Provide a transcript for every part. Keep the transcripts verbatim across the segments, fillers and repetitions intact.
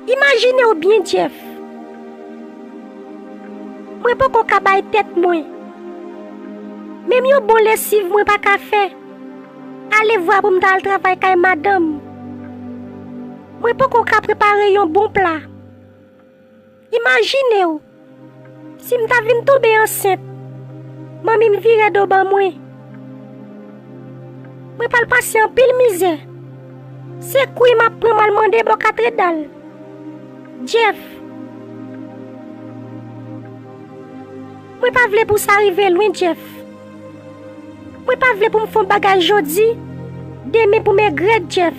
Imajine w byen, Jeff. Mwen poko ka bay tèt mwen. Menm yon bon lesiv mwen pa ka fè. Alevwa pou m ta al travay kay madanm. Mwen poko ka prepare yon bon pla. Imajine w, si m ta vin tonbe ansent, manmi m vire do ban mwen. Mwen pral pase anpil mizè. Se kwi m ap pran m al mande bò katredal. Jeff. Mwen pa vle pou sa rive lwen, Jeff. Mwen pa vle pou m fè yon bagay jodi, demen pou m regrèt, Jeff.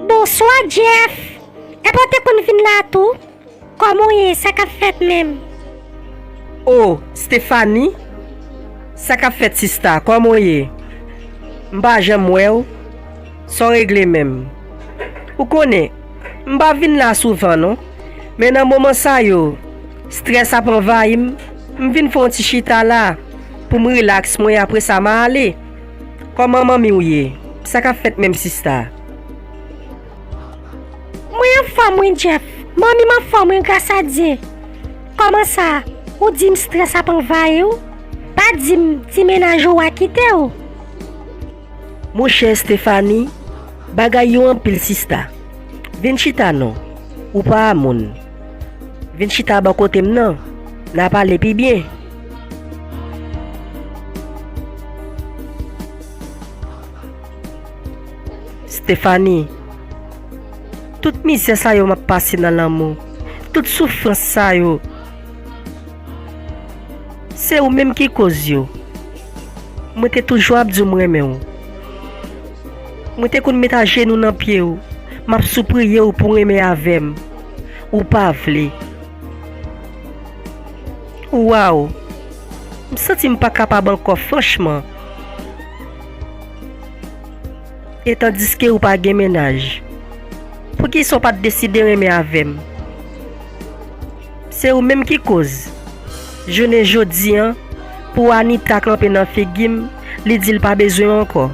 Bonswa, Jeff. Epi w te konn vin la tou? Kòman w ye? Sa k ap fèt menm? O, Stephanie? Sa k ap fèt, sista? Kòman w ye? M pa janm wè w. Sa w regle menm? Ou konnen, m pa vin la souvan non. Men nan moman sa yo, estrès ap anvayi m. M vin fè yon ti chita la pou m rilaks mwen, apre sa m a ale. Kòman manmi w ye? Sa k ap fèt menm, sista? Mwen anfòm wi, Jeff. Manmi m anfòm wi, gras a Dye. Kòman sa? Ou di m estrès ap anvayi w? Pa di m ti mennaj ou a kite w. Monchè Stephanie, bagay yo anpil, sista. Vin chita non. Ou pa a moun. Vin chita bò kote m nan. N a pale pi byen. Stephanie, tout mizè sa yo m ap pase nan lanmou, tout soufrans sa yo, se ou menm ki koz yo. Mwen te toujou ap di w m renmen w. Mwen te konn met ajenou nan pye w, m ap sipliye w pou w renmen avè m. Ou pa vle. Waw! M santi m pa kapab ankò, franchman. E tandiske ou pa gen mennaj, poukisa w pa t deside renmen avè m? Se ou menm ki koz. Jounen jodi an, pou Anita kanpe nan figi m, li di l pa bezwen m ankò.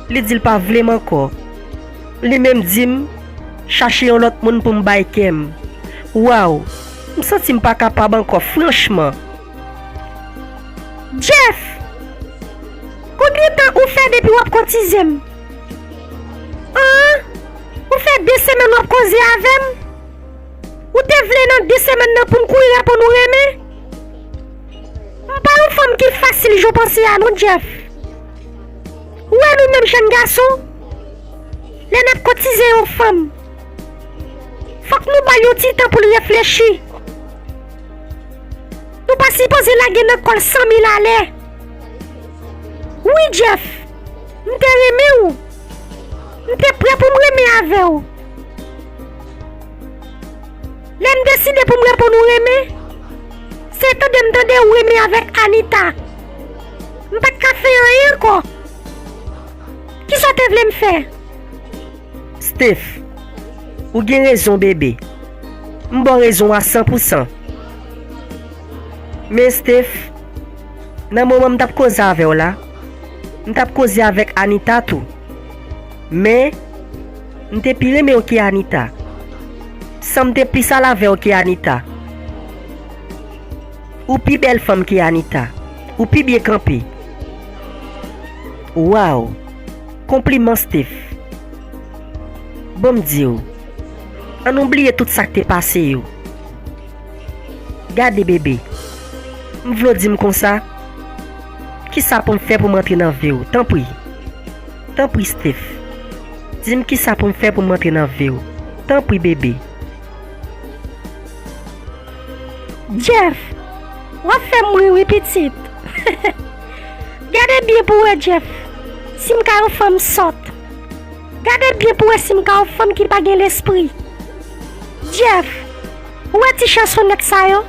Li di l pa vle m ankò. Li menm di m chache yon lòt moun pou m bay kè m. Waw, m santi m pa kapab ankò, franchman. Jeff! Konbyen tan ou fè depi w ap kotize m? An? Ou fè de semèn w ap koze avè m? Ou te vle nan de semèn nan pou n kouri reponn ou renmen? M pa yon fanm ki fasil jan w panse a non, Jeff. Ou wè nou menm jèn gason, lè n ap kotize yon fanm, fòk nou ba l yon ti tan pou l reflechi. Nou pa sipoze lage nan kò l san mil alè. Wi, Jeff, m te renmen w. M te prè pou m renmen avè w. Lè m deside pou m reponn ou renmen, se tande m tande ou renmen avèk Anita. M pa t ka fè anyen ankò. Kisa w te vle m fè? Steph, ou gen rezon, bebe. M ba w rezon a san pou san. Men, Steph, nan moman m t ap koze avè w la, m t ap koze avèk Anita tou. Men, m te pi renmen w ke Anita. San m te plis al avè w ke Anita. Ou pi bèl fanm ke Anita. Ou pi byen kanpe. Waw! Konpliman, Steph. Ban m di w, ann nou bliye tout sa k te pase yo. Gade, bebe, m vle w di m konsa, kisa pou m fè pou m antre nan vi w? Tanpri. Tanpri, Steph. Di m kisa pou m fè pou m antre nan vi w. Tanpri, bebe. Jeff, w ap fè m ri wi, pitit. Gade byen pou w wè, Jeff, si m ka yon fanm sòt. Gade byen pou w wè si m ka yon fanm ki pa gen lespri. Jeff, ou wè ti chansonèt sa yo?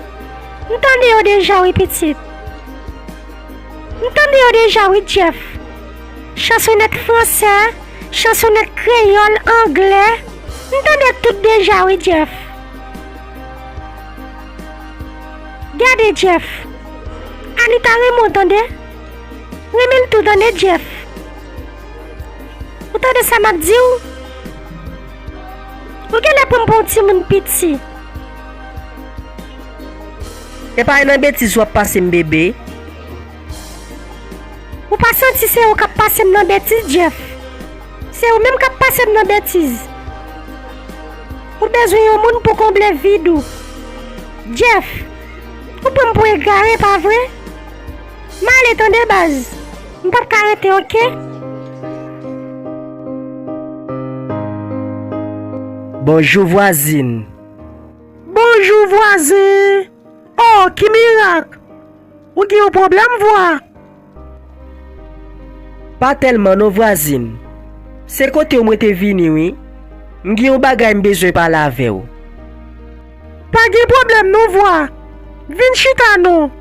M tande yo deja wi, pitit. M tande yo deja wi, Jeff. Chansonèt fransè, chansonèt kreyòl, anglè. M tande tout deja wi, Jeff. Gade, Jeff. Anita renmen w tande. Renmen l tou tande, Jeff. Ou tande sa m ap di w? Ou genlè pran m pou yon timoun piti. Epa e nan betiz w ap pase m, bebe. Ou pa santi se ou k ap pase m nan betiz, Jeff? Se ou menm k ap pase m nan betiz. Ou bezwen yon moun pou konble vid ou. Jeff, ou pran m pou egare, pa vre? M ale tande, baz. M p ap ka rete, oke? Bonjou, vwazin. Bonjou, vwazen. Oh, ki mirak! Ou gen yon pwoblèm, vwa? Pa tèlman non, vwazin. Se kote w mwen te vini, wi. M gen yon bagay m bezwen pale avè w. Pa gen pwoblèm non, vwa. Vin chita non.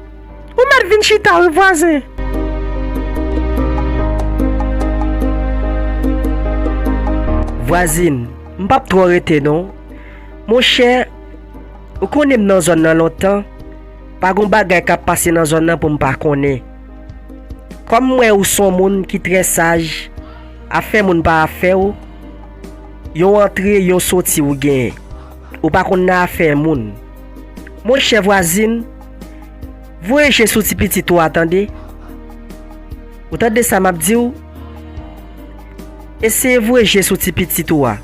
Ou mèt vin chita, wi, vwazen. Vwazin, m p ap twò rete non. Monchè, ou konnen m nan zòn nan lontan, pa gon bagay k ap pase nan zòn nan pou m pa konnen. Kòm m wè ou s on moun ki trè saj, afè moun pa afè w, yon antre, yon soti ou genyen. Ou pa konn nan afè moun. Monchè vwazin, voye je sou ti pitit ou a tande. Ou tande sa m ap di w? Eseye voye je sou ti pitit ou a.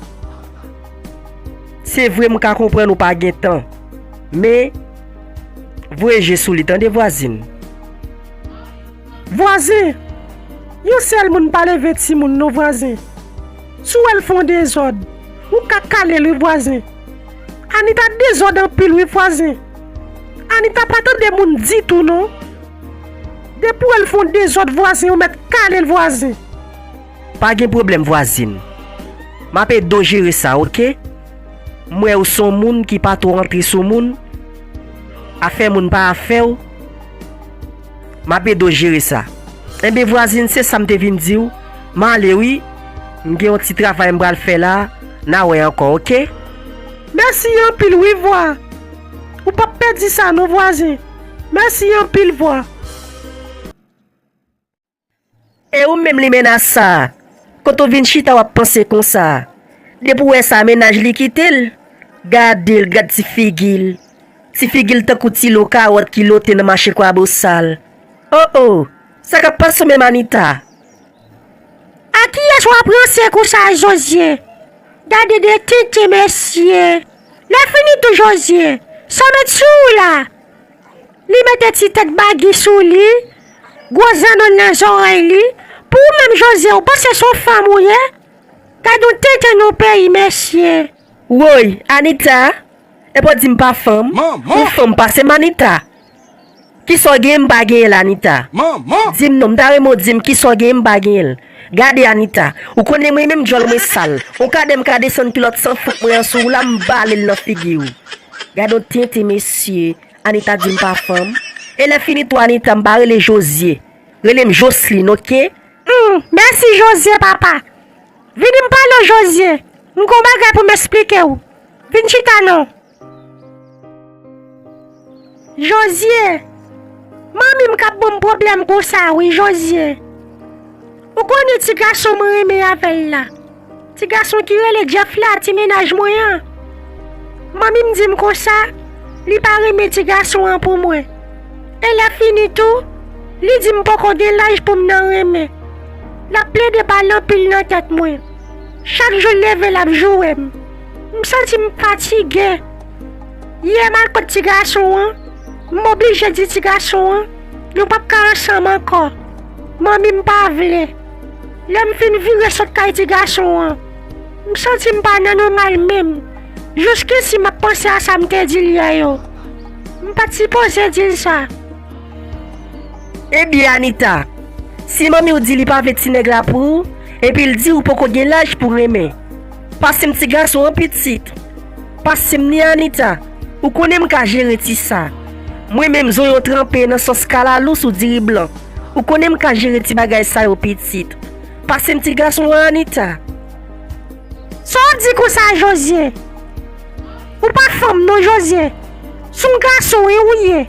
Se vre m ka konprann ou pa gen tan, men voye je sou li tande vwazin. Vwazen, yon sèl moun pa leve timoun non vwazen. Si w wè l fè yon dezòd, ou ka kale l wi vwazen. Anita dezòd anpil wi vwazen. Anita pa tande moun ditou non. Depi w wè l fè yon dezòd vwazen, ou mèt kale l vwazen. Pa gen pwoblèm vwazin. M ap ede w jere sa, oke? M wè ou s on moun ki pa twò antre sou moun. Afè moun pa afè w. M ap ede w jere sa. Enben vwazin, se sa m te vin di w. M ale wi. M gen yon ti travay m pral fè la. N a wè ankò, oke? Mèsi anpil wi vwa. Ou p ap pèdi sa non vwazen. Mèsi anpil vwa. E ou menm limena sa, kote w vin chita w ap panse konsa? Depi w wè sa mennaj li kite l, gade l, gad ti figi l. Ti figi l tankou ti lo kawòt ki lote nan mache Kwabosal. O o, sa k ap pase w menm Anita? A kiyès w ap ranse konsa Jozye? Gade de tenten mesye. Lè fini tou Jozye, sa w met sou ou la? Li mete ti tèt bagi sou li, gwo zanno l nan zòrèy li. Pou ou menm Jozye, ou panse se yon fanm ou ye? Gad yon tenten yon peyi mesye. Woy, Anita, epa w di m pa fanm? Ou fanm pase m Anita. Kisa w genyen m pa genyen l Anita? Di m non, m ta renmen w di m kisa w genyen m pa genyen l. Gade Anita, ou konnen mwen menm djòl mwen sal. On kadè m ka desann kilòt san fout mwen an sou ou la m bale l nan figi w. Gade yon tenten mesye. Anita di m pa fanm. E lè fini tou Anita m pa rele Jozye. Rele m Joslin, oke? Hmm, mèsi Jozye papa. Vini m pale w Jozye. M gon bagay pou m esplike w. Vin chita non. Jozye, manmi m k ap ban m pwoblèm konsa wi Jozye. Ou konnen ti gason mwen renmen avè l la. Ti gason ki rele Jeff la, ti mennaj mwen an. Manmi m di m konsa, li pa renmen ti gason an pou mwen. E lè fini tou, li di m poko gen laj pou m nan renmen. L ap plede pale anpil nan tèt mwen. Chak jou l leve l ap joure m. M santi m fatige. Yè m al kot ti gason an, m oblije di ti gason an, nou p ap ka ansanm ankò. Manmi m pa vle. Lè m fin vire sot kay ti gason an, m santi m pa nan nòmal menm. Jiskisi m ap panse a sa m te di l yè yo. M pa t sipoze di l sa. Ebyen Anita, si manmi w di li pa vle ti nèg la pou ou, epi l di ou poko gen laj pou renmen, pase m ti gason an pitit. Pase m ni Anita, ou konnen m ka jere ti sa. Mwen menm zonyon tranpe nan sòs kalalou sou diri blan. Ou konnen m ka jere ti bagay sa yo pitit. Pase m ti gason an Anita. Sa w ap di konsa Jozye? Ou pa fanm non Jozye. Se yon gason wi ou ye.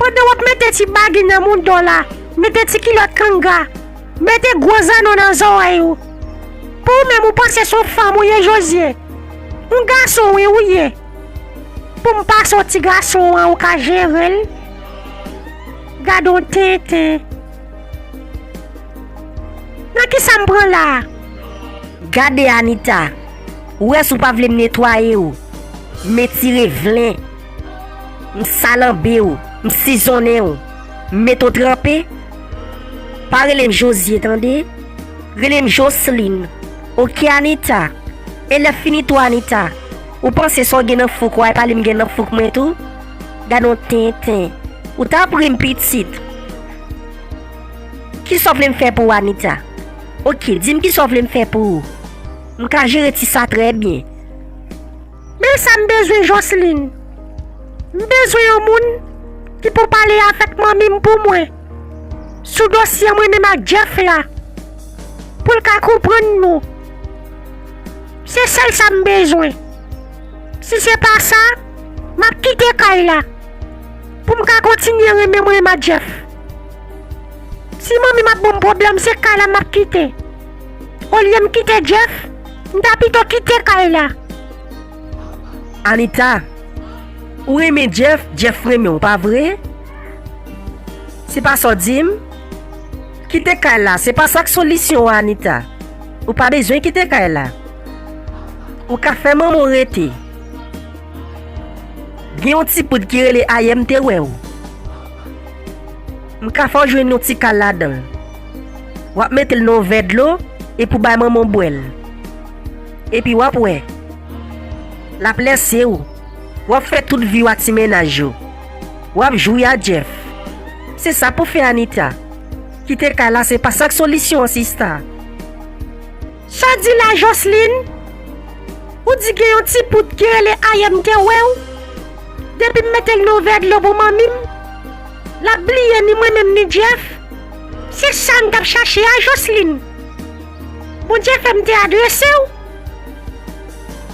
Pandan w ap mete ti bagi nan mouda w la, mete ti kilòt kanga, mete gwo zanno nan zòrèy ou. Pou ou menm, ou panse se yon fanm ou ye, Jozye? Yon gason wi ou ye. Pou m pase w ti gason an, ou ka jere l? Gade yon tenten. Nan kisa m pran la a? Gade Anita, ou wè si w pa vle m netwaye w, m etire vlen, m salanbe w, m sizonnen w, m mete w tranpe. Pa rele m Jozye tande, rele m Joseline. Oke Anita. E lè fini tou Anita, ou panse sa w gen nan fouk ou a e pa li m gen nan fouk mwen tou? Gade yon tenten. Ou t ap ri m pitit. Kisa w vle m fè pou ou Anita? Oke, di m kisa w vle m fè pou ou. M ka jere ti sa trè byen. Men sa m bezwen Joseline. M bezwen yon moun ki pou pale avèk manmi m pou mwen sou dosye mwen menm ak Jeff la, pou l ka konprann nou. Se sèl sa m bezwen. Si se pa sa, m ap kite kay la pou m ka kontinye renmen mwen menm ak Jeff. Si manmi m ap ban m pwoblèm, se kay la m ap kite. Olye m kite Jeff, m ta pito kite kay la. Anita, ou renmen Jeff, Jeff renmen w, pa vre? Se pa sa w di m? Kite kay la, se pa sa k solisyon an, Anita. Ou pa bezwen kite kay la. Ou ka fè manman w rete. Gen yon ti poud ki rele ayè m te wè w. M ka fè w jwenn yon ti kal ladan l. W ap mete l nan yon vè dlo epi w bay manman w bwè l. Epi w ap wè, l ap lèse w. W ap fè tout vi w ak ti mennaj ou. W ap joure ak Jeff. Se sa pou fè Anita. Kite kay la se pa sa k solisyon an sista. Sa w di la Joseline? Ou di gen yon ti poud ki rele ayè m te wè w. Depi m mete l nan yon vè dlo pou manmi m, l ap bliye ni mwen menm ni Jeff. Se sa m t ap chache a Joseline. Bondye fè m te adrese w.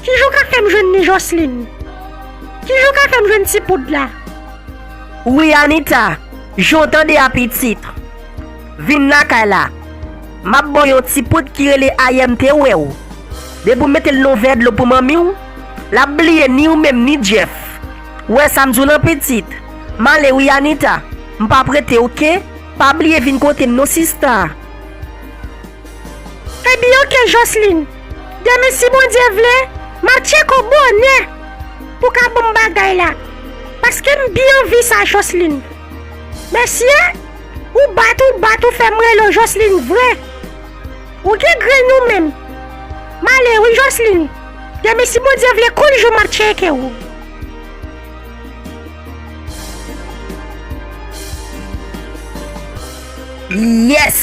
Kijan w ka fè m jwenn ni Joseline? Kijan w ka fè m jwenn ti poud la? Wi Anita, jan w tande a pitit. Vin lakay la. M ap ba w yon ti poud ki rele ayè m te wè w. Depi w mete l nan yon vè dlo pou manmi w, l ap bliye ni ou menm ni Jeff. Ou wè sa m di w lan pitit? M ale wi Anita. M p ap rete oke. Pa bliye vin kote m non sista. Ebyen oke Joseline. Demen si Bondye vle, m a tcheke w bonè pou w ka ban m bagay la. Paske m byen anvi sa Joseline. Mesye, ou bat ou bat ou fè m rele w Joseline vre. Ou gen grenn ou menm. M ale wi Joseline. Demen si Bondye vle koul jou m ap tcheke w. Yes!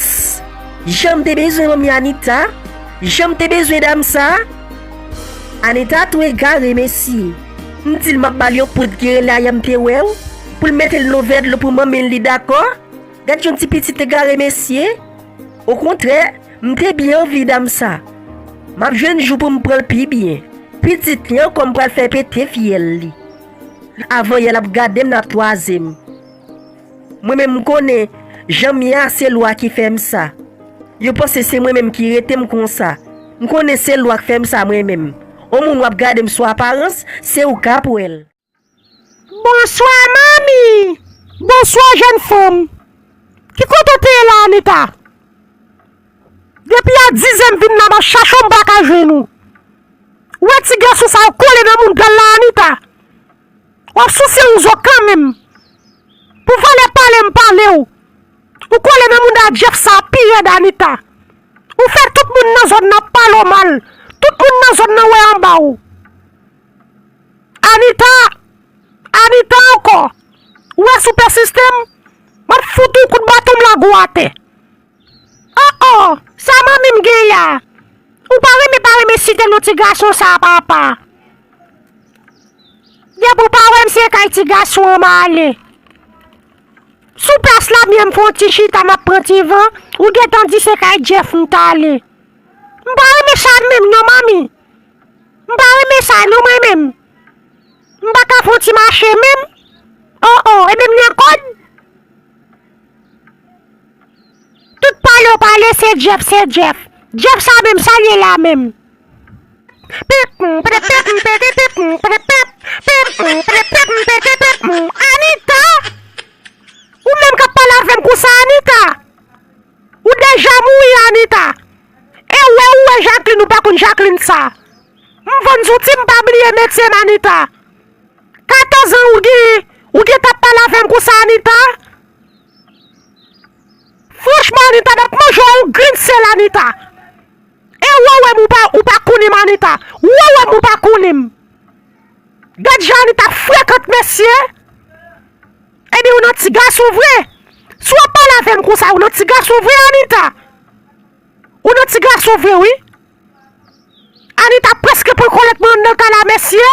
Jan m te bezwen manmi Anita, jan m te bezwen dam sa. Anita tou egare mesye. M di l m ap ba l yon poud ki rele ayè m te wè w, pou l mete l nan vè dlo pou manmi l li dakò. Gad yon ti pitit egare mesye. Okontrè, m te byen anvi dam sa. M ap jwenn jou pou m pran l pi byen. Pitit li ankò m pral fè pete fyèl li. Avan yè l ap gade m l ap twaze m. Mwen menm m konnen jan m ye a se lwa ki fè m sa. Yo panse se mwen menm ki rete m konsa. M konnen se lwa k fè m sa mwen menm. On moun w ap gade m sou aparans, se ou k ap wè l. Bonswa manmi. Bonswa jèn fanm. Ki kote w te ye la Anita? Depi a dizè m vin la m ap chache w m pa ka jwenn ou. Ou wè ti gason sa yo kole nan mouda l la Anita. W ap souse yon zo kanmenm. Pou valè pale m pale w. Ou kole nan mouda Jeff sa pi rèd Anita. Ou fè tout moun nan zòn nan pale w mal. Tout moun nan zòn nan wè anba w. Anita! Anita ankò! Ou wè si w pèsiste m, m ap fout ou kout baton m lage w atè. Oh oh! Sa manmi m gen la? Ou pa renmen pa renmen site non ti gason sa papa. Depi w pa wè m se kay ti gason an m ale. Sou plas la byen m fè yon ti chita m ap pran ti van, ou gentan di se kay Jeff m t ale. M pa renmen sa menm non manmi. M pa renmen sa non mwen menm. M pa ka fè yon ti mache menm. Oh oh, ebyen m gen kòd. Jeff, se Jeff. Jeff sa menm, sa l ye la menm? Anita! Ou menm k ap pale avè m konsa, Anita! Ou deja mouri, Anita! E ou wè, ou wè Jacqueline, ou pa konn Jacqueline sa. M vann zouti, m pa bliye metye m, Anita. Katòz an ou gen, ou gen t ap pale avè m konsa, Anita? Franchman, Anita, n ap manje w yon grenn sèl, Anita. E ou wè m, ou pa, ou pa konnen m, Anita. Ou wè m, ou pa konnen m. Gad jan Anita frekant mesye. Ebyen, ou nan ti gason vre. Si w ap pale avè m konsa, ou nan ti gason vre, Anita. Ou nan ti gason vre, wi. Anita prèske pran kòlèt mwen anndan kay la, mesye.